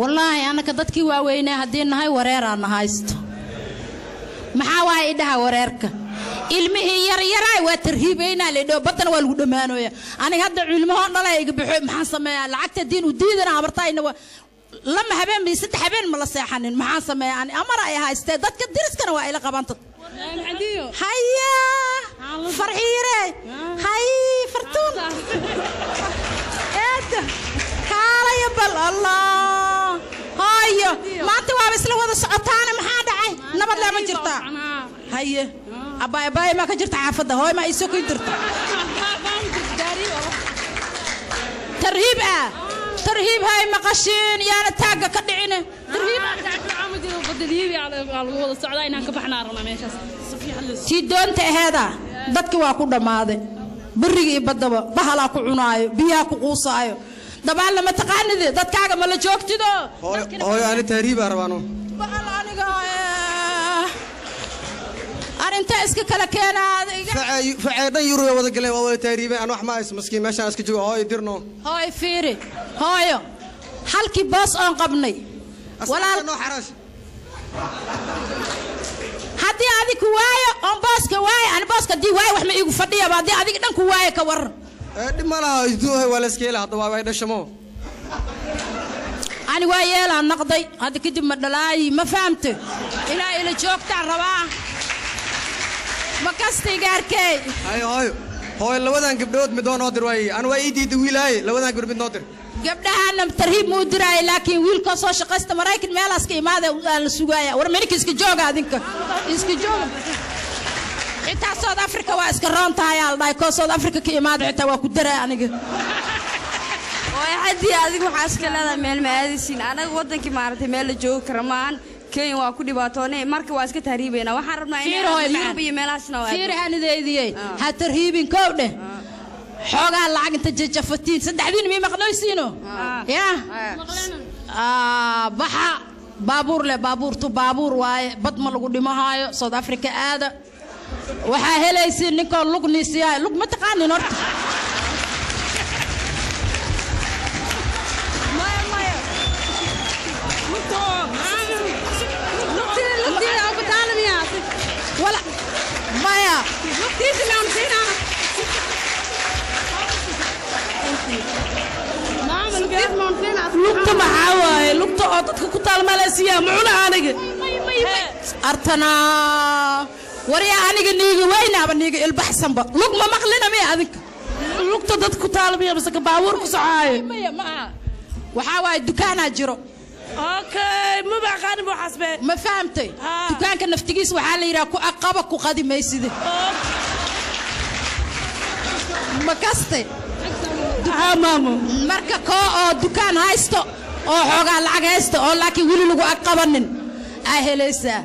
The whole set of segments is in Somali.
Wallaahi annaka dadkii waaweynaa haddii nahay wareeraana haysto. Maxaa waaya idhaha wareerka? Ilmihii yaryaraay waa tarhiibaynaa laydhao, baddana waa lagu dhammaanooya. Aniga hadda cilmahoo dhalay iga baxo, maxaan sameeyaa? Lacagta diin u diidana habartayna waa lama habeen iyo 3 habeen ma la seexanin. Maxaan sameeyaa? Ani amar ay haystee, dadka diriskana waa ila qabanta. Haya farxiire, hay fartuun eeda kaalaya, bal allah hayo, maanta waaba isla wada socotaane, maxaa dhacay? Nabad lee ma jirtaa? Haye abbaay, abbaay maa ka jirta xaafadda? Hooy maa iisoo kii dirta? Tarhiib ah, tarhiib hay maqashiin, yaana taagga ka dhicine tarhiib. Tii doonta aheeda dadki waa ku dhammaaday, beriga iyo baddaba bahalaa ku cunaayo, biyaha ku quusaayo, dabaalna ma taqaanide, dadkaaga ma la joogtido. Hooyo, ani tahriibaa rabaano. Bahal aniga arrinta iska kala keenaa. Facee dhan Yurubay wada galeen, waa wada tahriibeen, an wax ma hays, maskiin meeshaan iska joogo. Hooyo, dirno. Hooy fiiri, hooyo, halkii boos oon qabnay walaal noo xaraash. Haddii adig ku waayo oon booska waayo, ani booska haddii waayo wax ma iigu fadhiyaba. Haddii adiga dhan ku waayo ka waran? Dhib ma laha, isduuhay waa la iska hela hadda, waa way dhashamo. Ani waa yeelaan naqday, hadda kadib ma dhalaayi, ma fahamte? Ilaa ila joogtaan rabaa, ma kasta igaarkey. Hay hooyo, hooyo, labadan gabdhood mid oo noo dir waaye. Ani waa ii diiday wiilaaye, labadan gabdhood mid noo dir. Gabdhahana tarhiib muu diraayo, laakiin wiilkoo soo shaqaysta Maraykan meelaas ka imaada aan la sugaaya. War minka iska jooga, adinka iska jooga. Xitaa South Africa waa iska roon tahay aa la dhahay, koo South Africa ka imaada xitaa waa ku daraa aniga. Way xadii adigu waxaa iska leedahay meel ma aadaysiin. Anaga wadankii maaragtay meel la joogi kara maahan, Kenya waa ku dhibaatoonay, marka waa iska tahriibaynaa. Waxaan rabnaa Fiir hooy in macaan. Yurub iyo meelahaasna waa Fiir hanideydiyey, ha tarhiibin kow dheh. Xoogaa lacag inta jajafatiin saddexdiin mii maqnoysiino yaa baxa baabuur leh, baabuurtu baabuur waaye, bad ma lagu dhimahaayo. South Africa aada, waxaa helaysiin ninkoo lug niisiyaayo. Lug ma taqaanin horta? Wala maya. Lugta maxaa waaye? Lugta oo dadka ku taalmalasiiya mucuna aniga. Artanaa waryaa, aniga niiga weynaaba niiga ilbaxsanba, lug ma maqlina miya adinka? Lugta dadka ku taalmiya mise ka baabuur ku socaayo? Maya ma aha, waxaa waaye dukaanaa jiro. Okay, maba aqaanin waxaas be. Ma fahamtay? Dukaanka naftigiisa waxaa la yidhaha ku aqaba ku qadi mayside, ma kastay? Haa maamo. Marka koo oo dukaan haysto oo xoogaa lacag haysto oo laakiin weli lagu aqabanin aa helaysaa.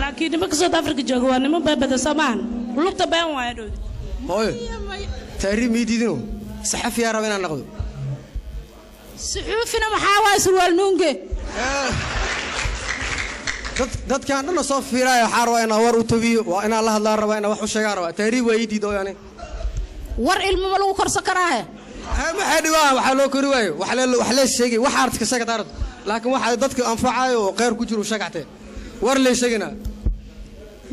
Laakiin nimanka South Africa jooga waa niman been badan soo maahan? Lugta been waaye dhowdi. Hooyo, tahriib mii diidino, saxafiyaa raba inaan noqdo. Suxuufina maxaa waay surwaal nuunge? Dadkaan dhanna soo fiiraayo, waxaa rabaa inaan war u tabiyo, waa inaan la hadlaan rabaa, inaan wax u sheegaan rabaa. Tahriib waa ii diido ani. War ilmo ma lagu korsan karaahe? Maxay dhibaa? Waxaa loo kori waayo wax lee sheegay, waxa artka sheega daarad, laakiin waxa dadka anfacayo oo khayr ku jiro sheegactee, war lee sheegaynaa.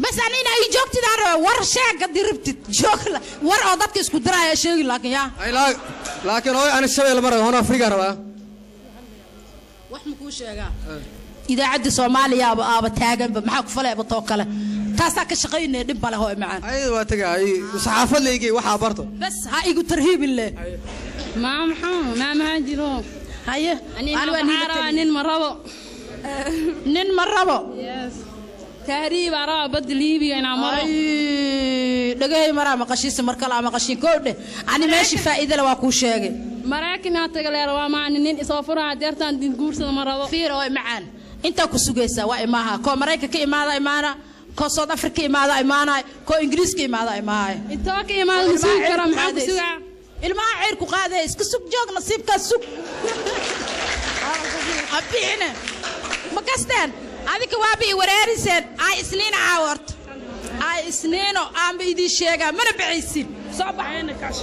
Bas ani inaa ii joogtidaan rabaa, war sheeg haddii rabtid joog, war oo dadka isku diraya sheegi, laakiin yaa Ay, laakiin hooyo, ani Shabeel ma rabo, Hoon Afrika rabaa. Wax ma kuu sheegaa? Idaacadda Soomaaliya aaba aaba taaganba, maxaa ku faleeba too kale taasaa ka shaqaynaya, dhib male hooy macaan. Ayada waa tagaa, ay saxaafad leygey waxaa barto. Bas ha igu tarhiibin leh. Maa maxaa maa maxaa jiro? Haye. Ani Ani waa waxaa rabaa nin ma rabo. Nin ma rabo. Tahriibaa rabaa, badda Liibiya inaan maro. Ay, dhagahay maraa maqashiisa mar kale aa maqashiin koo dheh. Ani meeshii faa'iida le waa kuu sheegay. Maraykanaa taga leer waa maani nin isoo furaa deertaan din guursada ma rabo. Fiir oo macaan, intaa ku sugaysaa waa imaaha koo Maraykan ka imaada imaana, koo South Africa ka imaada imaanaay, koo Ingiriis ka imaada imaanaay. Intoo ka imaada ma sugi karo, maxaa ku sugaa? Ilmaha ceyr ku qaadaya, iska sug, joog, nasiibkaa sug, ha bixine. Ma kasteen? Adinka waaba i wareeriseen. Ay isniina caawa horta, ay isniino aanba idiin sheegaa, mana baxaysin, soo bax.